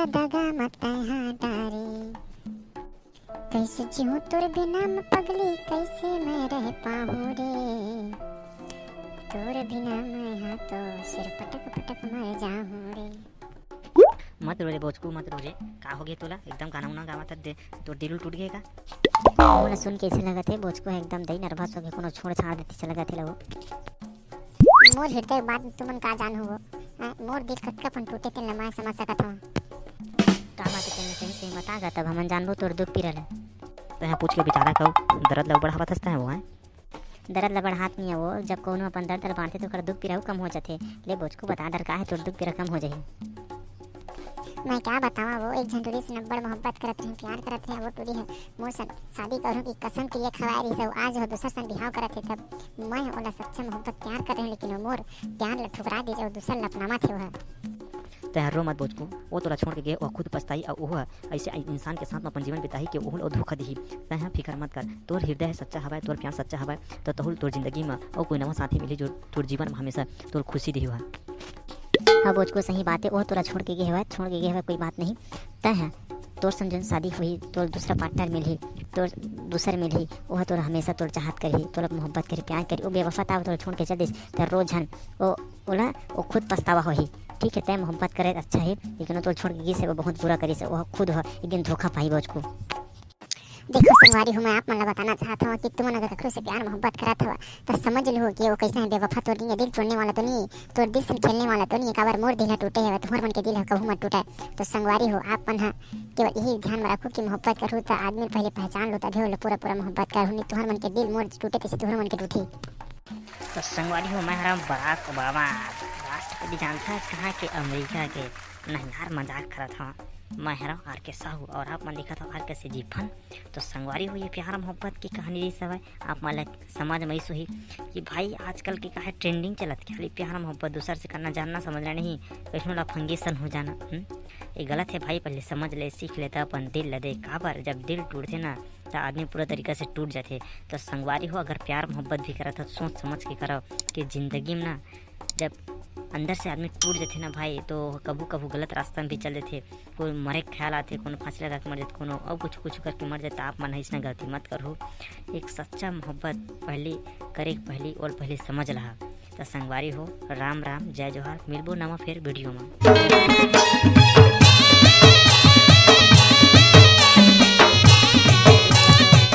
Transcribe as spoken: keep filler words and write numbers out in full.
दगा मत तैहा डारे। कैसे जीऊँ तोर बिना मैं पगली, कैसे मैं रह पाहूँ रे। तोर बिना मैं हा तो सिर पटक पटक मर जाहूँ रे। मत रो रे बोचकू, मत रो रे। का हो गे तोला? एकदम गाना उना गावत हस दे, तोर दिल उल टूट गे का? मोला सुन के ऐसे लगत हे बोचकू ह एकदम दई नर्वस हो गे, कोनो छोड़ छाड़ देती से लगत हे लगो। मोर हृदय के बात तुमन का जानहू वो? हैं, मोर दिल कतका पन टूटे तेन ल मैं समझ सकत हूँ। का बात हे तेन ल सही सही बता गा, तब हमन जानबो तोर दुख पीरा ल। तैं पूछ के बिचारा कऊ दर्द ल बढ़ावत हस तैं वो, हैं? दर्द ल बढ़ात नहीं है वो, जब कोनो अपन दर्द ल बांटथे तो ओकर दुख पीरा कम हो जाथे। ले बोचकू बता डर का है तोर दुख पीरा कम हो जाही। मैं क्या बतावा वो, एक झन टूरी से नब्बड़ मोहब्बत करत रहे, प्यार करत रहे, वो टूरी है मोर सन शादी करूँ की कसम क्रिया खवाए रहिस, अउ आज वो दूसर सन बिहाव करत हे, तब मैं ओला सच्चा मोहब्बत प्यार कर रहे, लेकिन वो मोर प्यार ल ठुकरा दीस अउ दूसर ल अपनावत हे वो। तैं रो मत बोचकू, वो तोला छोड़ के गे, वो खुद पछताही अउ वो ऐसे इंसान के साथ में अपन जीवन बिताही कि वो धोखा दिही। तैं फिकर मत कर, तोर हृदय सच्चा हवय, तोर प्यार सच्चा हवय, तो तोर जिंदगी में अउ कोई नवा साथी मिली जो तोर जीवन में हमेशा तोर खुशी दिही। हाँ बोचकू, सही बात हे, वो तोला छोड़ के गे हवय, छोड़ के गे हवय, कोई बात नहीं। तैं ह तोर संग जौन शादी होही, तोर दूसरा पार्टनर मिलही, तोर दूसर मिलही, वो तोर हमेशा तोर चाहत करही, तोला मोहब्बत करही, प्यार करही। वो बेवफा था, वो तोला छोड़ के चल दिस, त रो झन, वो ओला वो खुद पछतावा होही। ठीक है, तैं मोहब्बत करे अच्छा हे, लेकिन वो तोला छोड़ के गिस हे, वो बहुत बुरा करिस हे, वो खुद हो एक दिन धोखा पाही बोचकू। देखो संगवारी हो, मैं आप मन ला बताना चाहत हूँ कि तुमन अगर ककरो से प्यार मोहब्बत करत हव, तो समझ लो कि वो कैसे है बेवफा, तोर दिल तोड़ने वाला तो नहीं, तोर दिल से खेलने वाला तो नहीं। काबर मोर दिल ह टूटे हवय, तुम्हर मन के दिल ह कभू मत टूटे। तो संगवारी हो, आप मन ह केवल यही ध्यान में रखो कि मोहब्बत करू तो आदमी पहले पहचान लो, तभी ओला पूरा पूरा मोहब्बत करू, नहीं तुम्हर मन के दिल मोर टूटे तैसे तुम्हर मन के टूटी। तो संगवारी हो, मैं हरा बराक ओबामा, राष्ट्रपति जानता है कहाँ के? अमेरिका के। नहीं यार, मजाक करत हूँ। मैं हरा आर के साहू और आप मन देखत हव आर के सी जी फन। तो संगवारी हो, ये प्यार मोहब्बत की कहानी रही सब है, आप मन ला समझ में इस होही कि भाई आजकल के का है ट्रेंडिंग चलत, खाली प्यार मोहब्बत दूसर से करना जानना समझना नहीं, कहीं ला फंगेशन हो जाना। हम्म? ये गलत है भाई, पहले समझ ले, सीख ले, तब अपन दिल ला दे। काबर जब दिल टूटथे ना, तो आदमी पूरा तरीका से टूट जाथे। तो संगवारी हो, अगर प्यार मोहब्बत भी करत हो, सोच समझ के करो कि जिंदगी में ना, जब अंदर से आदमी टूट जाथे ना भाई, तो कभू कभू गलत रास्ता में भी चल देथे। कोई मरे के ख्याल आथे, कोनो फांसी लगा के मर जाथे, कोनो अउ कुछ कुछ करके मर जाथे। आप मन अइसना गलती मत करहू। एक सच्चा मोहब्बत पहली करे के पहली ओला पहली समझ लहा। त संगवारी हो, राम राम, जय जोहार, मिलबो नवा फेर वीडियो में।